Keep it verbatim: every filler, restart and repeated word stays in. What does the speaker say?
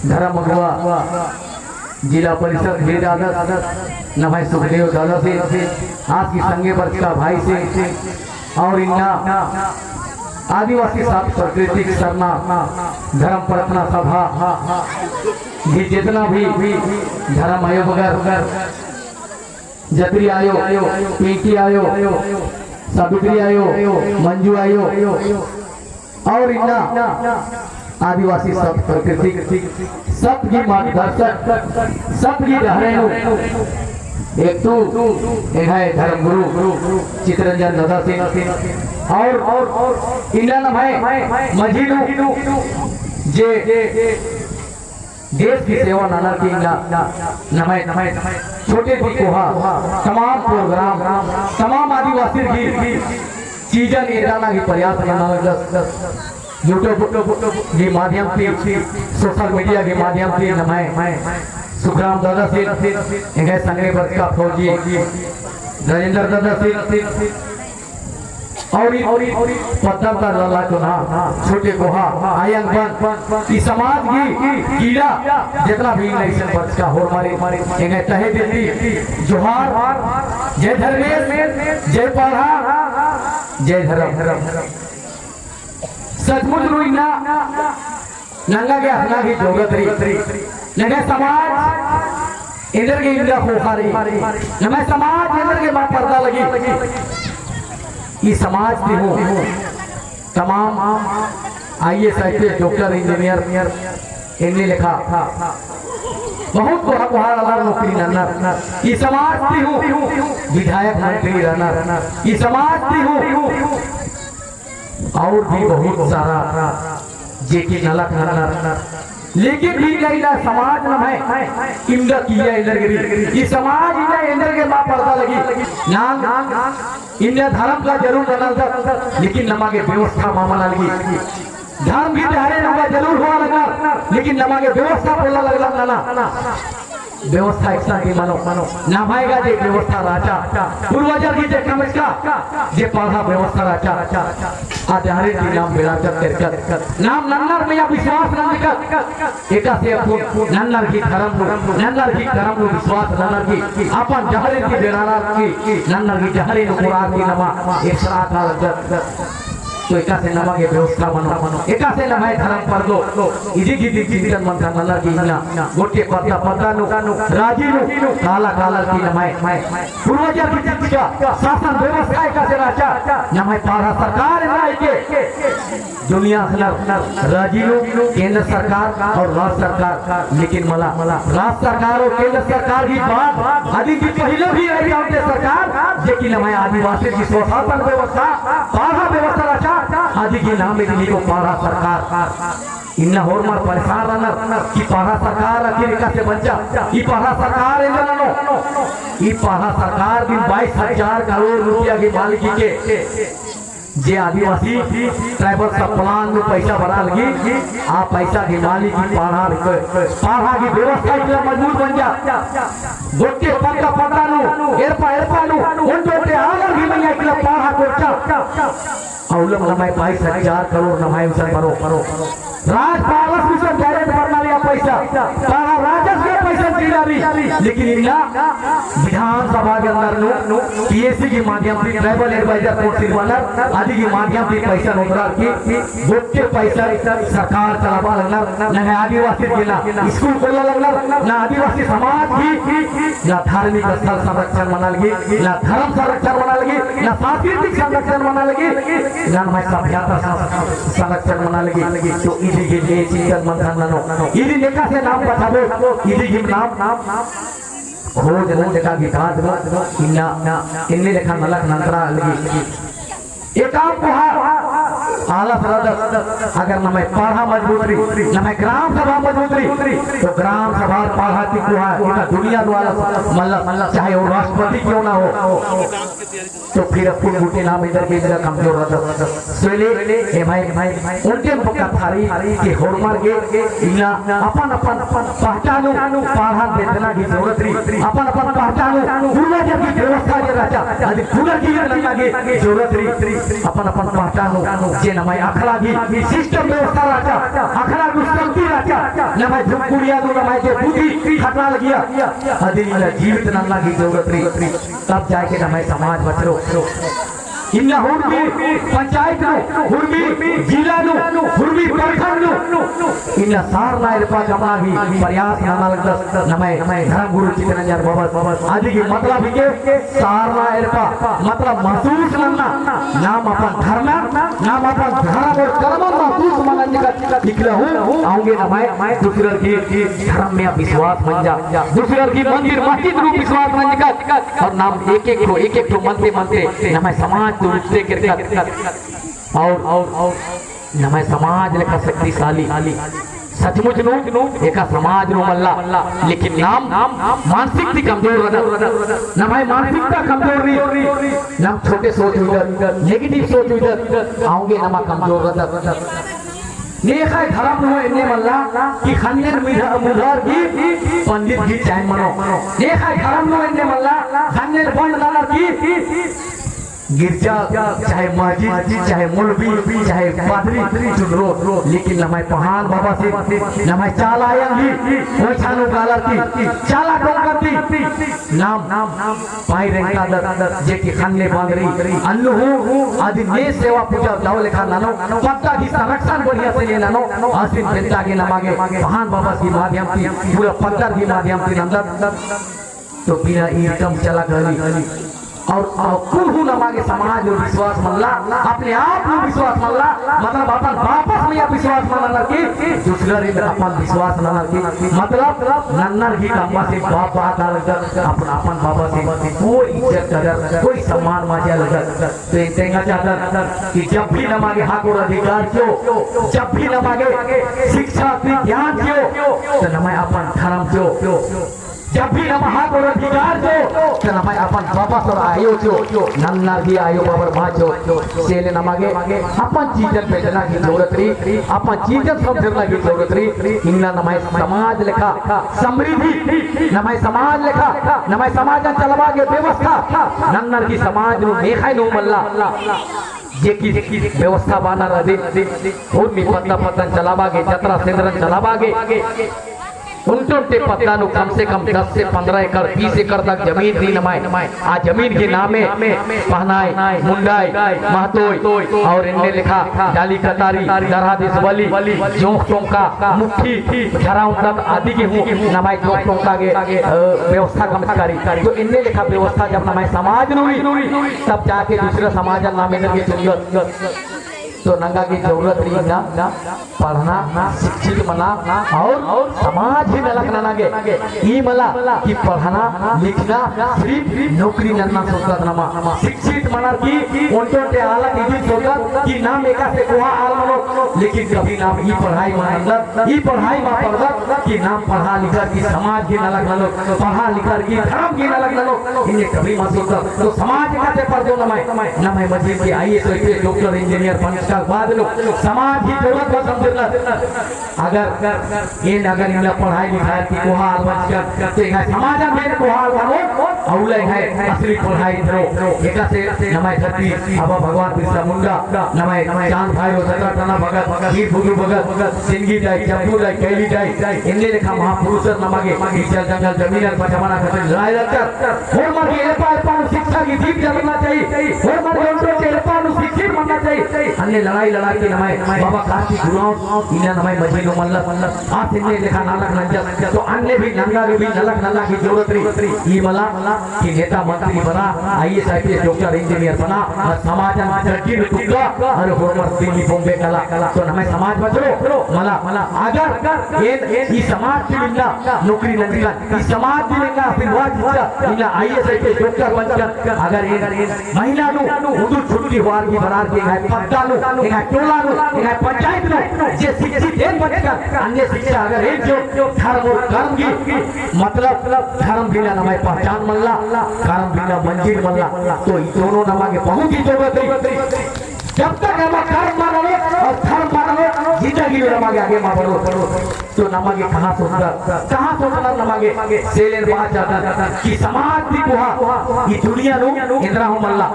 धर्म अगुवा जिला परिषद भेदादस नम्है सुखदेव दादासिन, आस गही संगे बरचका भाईसिन, और इन्ना आदिवासी सात प्राकृतिक सरना धर्म प्रार्थना सभा गही जेतना भी धर्म आयो बगर जतरी आयो, पिंकी आयो, सावित्री आयो, मंजू आयो, और इन्ना आदिवासी सत प्राकृतिक सत गही मार्गदर्शक, सत गही डहरे नू एक तो एंग्है धर्मगुरु चितरंजन दादासिन, और, और इन्ना नम्है मझी नू जे देश गही सेवा ननर की इन्ना नम्है छोटे ती कोहा तमाम program, तमाम आदिवासी गही चीजन एदाना गही प्रयास नना लगदस। YouTube गही माध्यम ती, social media गही माध्यम ती नम्है सुखराम दादासिन, एंग्है संगे बरचका फौजी राजेंद्र दादासिन, और ई, और ई पद्दन ता लल्ला चोन्हा, छोटे कोहा, आयंग बन, ई समाज गही कीड़ा जेतना भी नइसन बरचका होरमारिन, एंग्है तहे दिल ती जोहार, जय धर्मेस, जय पड़हा, जय धर्म। सचमुच नू इन्ना नंगा गे असना गही जरूरत रई। नम्है समाज एन्देरगे इन्ना ख़ोख़ा रई। नम्है समाज एन्देरगे मल परदा लगी। ई समाज ती हूँ तमाम IAS, IPS, doctor, engineer, एन्ने लेखा बहुत कोहा कोहा आलर नौकरी नन्नर। ई समाज ती हूँ विधायक मंत्री रअनर। ई समाज ती हूँ और भी बहुत सारा जे कि नलख नन्नर, लेकिन भी इन्ना समाज नम्है इन्ना किइय्या एन्देरगे रई। ई समाज इन्ना एन्देरगे मल परदा लगी। नाम इन्ना धर्म ता जरूर ननालदत, लेकिन नमा गे व्यवस्था मल मना लगी। धर्म गही डहरे नू गा जरूर होआ लगनर, लेकिन नमा गे व्यवस्था पोल्ला लगनर नना। व्यवस्था एकसन ती मनो, नम्है गा जे व्यवस्था रहचा, पूर्वजर गही जे कमचका, जे पड़हा व्यवस्था रहचा, आ डहरे ती नाम बेड़ाचक केरकत, नाम नन्नर मइय्याँ विश्वास नन्नकत, एकासे अक्कुन नन्नर गही धर्म नू, नन्नर गही धर्म नू विश्वास नन्नर की, अपन डहरे ती बेड़ारर की, नन्नर गही डहरे नू कोरअर की नमा एकसन कालदत। तो एकासे नमा गे व्यवस्था मनो, एकासे नम्है धर्म परदो, इदी गही चिंतन मंथन नन्नर की इन्ना, गोट्टे पद्दा पद्दा नू, राजी नू, काला कालर की नम्है, पूर्वजर गही चिच्चका, शासन व्यवस्था एकासे रहचा, नम्है पड़हा सरकार एन्ने के, दुनिया असनर, राजी नू, केंद्र सरकार और राज्य सरकार, लेकिन मला, राज्य सरकार और केंद्र सरकार गही बाद, अदी गही पहिले भी रई ओन्टे सरकार, जे कि नम्है आदिवासी गही स्वशासन व्यवस्था, पड़हा व्यवस्था रहचा, अदी गही नामे दिम हिको पड़हा सरकार। इन्ना होरमर परेशान रअनर कि पड़हा सरकार आखिर एकासे बंचा, ई पड़हा सरकार एन्देर ननो, ई पड़हा सरकार दिम बाईस हजार करोड़ रुपया गही मालिक हिके। जे आदिवासी tribal sub plan नू पैसा बरआ लगी, आ पैसा गही मालिक ई पड़हा रई। पड़हा गही व्यवस्था इकला मजबूत मंजा। गोट्टे पद्दा पद्दा नू, एड़पा एड़पा नू, ओन्टे ओन्टे आलर गही मइय्याँ इकला पड़हा कोरचा। अउलम नम्है बाईस हजार करोड़ नम्है उसन बरओ। राजपालस उसन direct बरना रई आ पैसा। पड़हा राजस गे पैसा चिअना रई। लेकिन इन्ना विधानसभा के अंदर नू PAC गही माध्यम ती tribal advisor council बअनर, अदी गही माध्यम ती पैसा नोदरअर की गोट्टे पैसा सरकार चलाबआ लगनर, नम्है आदिवासी गे ना school खोला लगनर, ना आदिवासी समाज गही, ना धार्मिक स्थल संरक्षण मना लगी, ना धर्म संरक्षण मना लगी, ना सांस्कृतिक संरक्षण मना लगी, ना नम्है सभ्यता सं-, संरक्षण मना लगी। तो इदी गे चिंतन मंथन ननो, इदिन एकासे नाम बचाबओ, इदी गे नाम, नाम, नाम खोज नंजका गही काज नू, इन्ना, इन्ने लेखा नलख नंतरा लगी। एकाम कोहा आलस रअदत, अगर नम्है पड़हा मजबूत रई, नम्है ग्राम सभा मजबूत रई, तो ग्राम सभा पड़हा ती कोहा, इतना दुनिया नू आलस मल्ला, चाहे वो राष्ट्रपति क्यों ना हो, तो फिर अक्कुन गूटी नाम एन्देरगे इन्ना कमजोर रअदत। सोले, एम्है, एम्है, ओन्टे पक्का थारी कि होरमर गे इन्ना अपन, अपन, अपन पहचान नू पड़हा बेद्दना गही जरूरत रई, अपन, अपन पहचान नू पूर्वजर गही व्यवस्था जे रहचा, अदी पुनर्जीवन नन्ना गही जरूरत रई। अपन अपन पहचान नू जे नम्है अखड़ा गही system व्यवस्था रहचा, अखड़ा गही संति रहचा, नम्है झुमकुड़िया नू नम्है जे बुद्धि खटना लगिया, अदिन इन्ना जीवित नन्ना गही जरूरत रई, तब जाके नम्है समाज बछरो। इन्ना हुरमी पंचायत नू, हुरमी जिला नू, हुरमी प्रखंड नू, इन्ना सारना एड़पा कमना गही प्रयास नना लगदस नम्है धर्म गुरु चितरंजन बाबस। अदिगे मतलब हिके सारना एड़पा, मतलब महसूस नन्ना, नाम अपन धर्म, नाम अपन धर्म और कर्मन महसूस मनन का इकला हूँ, औंगे नम्है दूसरर गही धर्म में विश्वास मंजा, दूसरर गही मंदिर मस्जिद नू विश्वास मंजा, और नाम एक एक ठो, एक एक ठो मनते मनते नम्है समाज तो उठते केरकत। और, और, और नम्है समाज लेखा शक्तिशाली, सचमुच नू एका समाज नू मल्ला, लेकिन नाम मानसिक ती कमजोर रअदत, नम्है मानसिकता कमजोर रई, नाम छोटे सोच उइदत, negative सोच उइदत, औंगे नमा कमजोर रअदत। नेखय धरम नू एन्ने मल्ला कि ख़न्नन मुधर, मुधर गही पंडित गही चाय मनो। नेखय धरम नू एन्ने मल्ला ख़न्नन बंड ननर की गिरजा, चाहे मस्जिद, चाहे मौलवी, चाहे पादरी चुनरो, लेकिन नम्है पहान बाबासिन, नम्है चाला आयंग ही, ओछानु कालर की, चाला टोंकर की, नाम, पाई रेंगतादत, जे कि ख़न्ने बंद रई, अन्नु हूँ, अदिन ने सेवा पूजा दव लेखा ननो, पद्दा गही संरक्षण बढ़िया से ने ननो, आसिन जनता गे नमा गे, पहान बाबास गही माध्यम ती, पूरा पद्दा गही माध्यम ती नंदत, तो बिना ई रकम चला गली। और, और कुल हूँ नमा गे समाज नू विश्वास मल्ला, अपने आप नू विश्वास मल्ला, मतलब अपन बापस में या विश्वास मल्ला नर की दूसरा रे अपन विश्वास मल्ला नर की, मतलब नन्नर ही कम्मा से बाप बात आ लगदत, अपन, अपन बापस कोई इज्जत कदर, कोई सम्मान मजा लगदत। तो तेंगा चाहदन कि जब भी नमा गे हक और अधिकार चिओ, जब भी नमा गे शिक्षा की ज्ञान चिओ, तो नमा अपन धर्म चिओ। जब भी नमा हक और अधिकार चिओ, तो नमा अपन बाबा और आयो चिओ, नन्नर गही आयो बाबर माँ चिओ। से ले नमा गे अपन चीजन बेचना की जरूरत रई, अपन चीजन समझना की जरूरत रई। इन्ना नम्है समाज लेखा समृद्धि, नम्है समाज लेखा, नम्है समाजन चलबआ गे व्यवस्था, नन्नर गही समाज नू नेखय नू मल्ला। जे कि व्यवस्था बअनर अदिन, उर्मी पद्दा पद्दन चलाबआ गे, जतरा सेंदरन चलाबआ गे, ओन्टे ओन्टे पद्दा नू कम से कम दस से पन्द्रह एकड़, बीस एकड़ तक जमीन रई नम्है। आ जमीन गही नामे पहनाय, मुंडाय, महतोय और एन्ने लेखा डाली कतारी, दरहा देसवाली, जोंख़ टोंका, मुट्ठी, झरा उन्दत अदि गे हूँ नम्है जोंख़ टोंका गे, अ, व्यवस्था कमचका रई। तो एन्ने लेखा व्यवस्था जब नम्है समाज नू रई, तब जाके दूसरा समाजन नाम एन्ने गे चुनदत। तो नंगा गे जरूरत रई ना पढ़ना, शिक्षित मना और समाज ही नलख नना गे। ई मला कि पढ़ना, लिखना, सिर्फ नौकरी नन्ना सोचदत नमा। शिक्षित मनर की ओन्टे ओन्टे आलर इदिन सोचदत कि नाम एकासे कोहा आल मनो, लेकिन कभी नाम ई पढ़ाई मल नन्दत, ई पढ़ाई मल पढ़दत कि नाम पढ़ा लिखर की समाज गही नलख ननोत, पढ़ा लिखर की धर्म गही नलख ननोत, इन्ने कभी मल सोचदत। तो समाज एकासे परदो नम्है, नम्है मझी की IAS, IPS, doctor, engineer बनचका बाद नू समाज ही जरूरत बा समझरलत। अगर एन अगर इन्ना पढ़ाई लिखाई की कोहा आल बचकन, तो एंग्है समाजन एन कोहा आल बनो, अउला एंग्है असली पढ़ाई धरो। एकासे नम्है धरती आबा भगवान बिरसा मुंडा, नम्है चांद भैरो, जतरा टना भगत, वीर बुधु भगत, सिंगी दाई, चप्पू दाई, कैली दाई, एन्ने लेखा महापुरुषर नमा गे ई जल जंगल जमीनन बचाबअना खातिर लड़ाई लड़चर। होरमर गे एड़पा एड़पा नू शिक्षा गही दीप जलना चाहिए। होरमर गे ओन्टे एड़पा नू शिक्षित मनना चाहिए। अन्ने लड़ाई लड़ा के नम्है बाबा कार्तिक उराँव इन्ना नम्है मझी नू मल्लस। आस एन्ने लेखा नलख नंजस। तो अन्ने भी नंगा गे भी नलख नना की जरूरत रई। ई मला कि नेता मंत्री बना, IAS, IPS, doctor, engineer बना, और समाजन गड्डी नू तुक्का, और होरमर दिल्ली बॉम्बे कला। तो नम्है समाज बछरो, मला, अगर एन, एन ई समाज दिम इन्ना नौकरी नंजकन, ई समाज दिम एंगा आशीर्वाद चिच्चका, इन्ना IAS, IPS, doctor बनचकन, अगर एन महीना नू उन्दुल छुट्टी होअर की बरअर की एंग्है पद्दा नू, एंग्है टोला नू, एंग्है पंचायत नू, जे शिक्षित एन बनचकन, अन्ने शिक्षा अगर एन चिओन, धर्म और कर्म गही, मतलब धर्म बिना नम्है पहचान मल्ला, कर्म बिना मंजिल मल्ला, तो ई दोनों नमा गे बहुत ही जरूरत रई। जब तक नमा कर्म मल ननोत और धर्म मल ननोत, जिंदगी नू नमा गे आगे मल बढ़ोत। तो नमा गे कहाँ सोचदत, कहाँ सोचदत नमा गे, से ले एन बआ चाहदन कि समाज ती कोहा ई दुनिया नू एन्दरा हूँ मल्ला।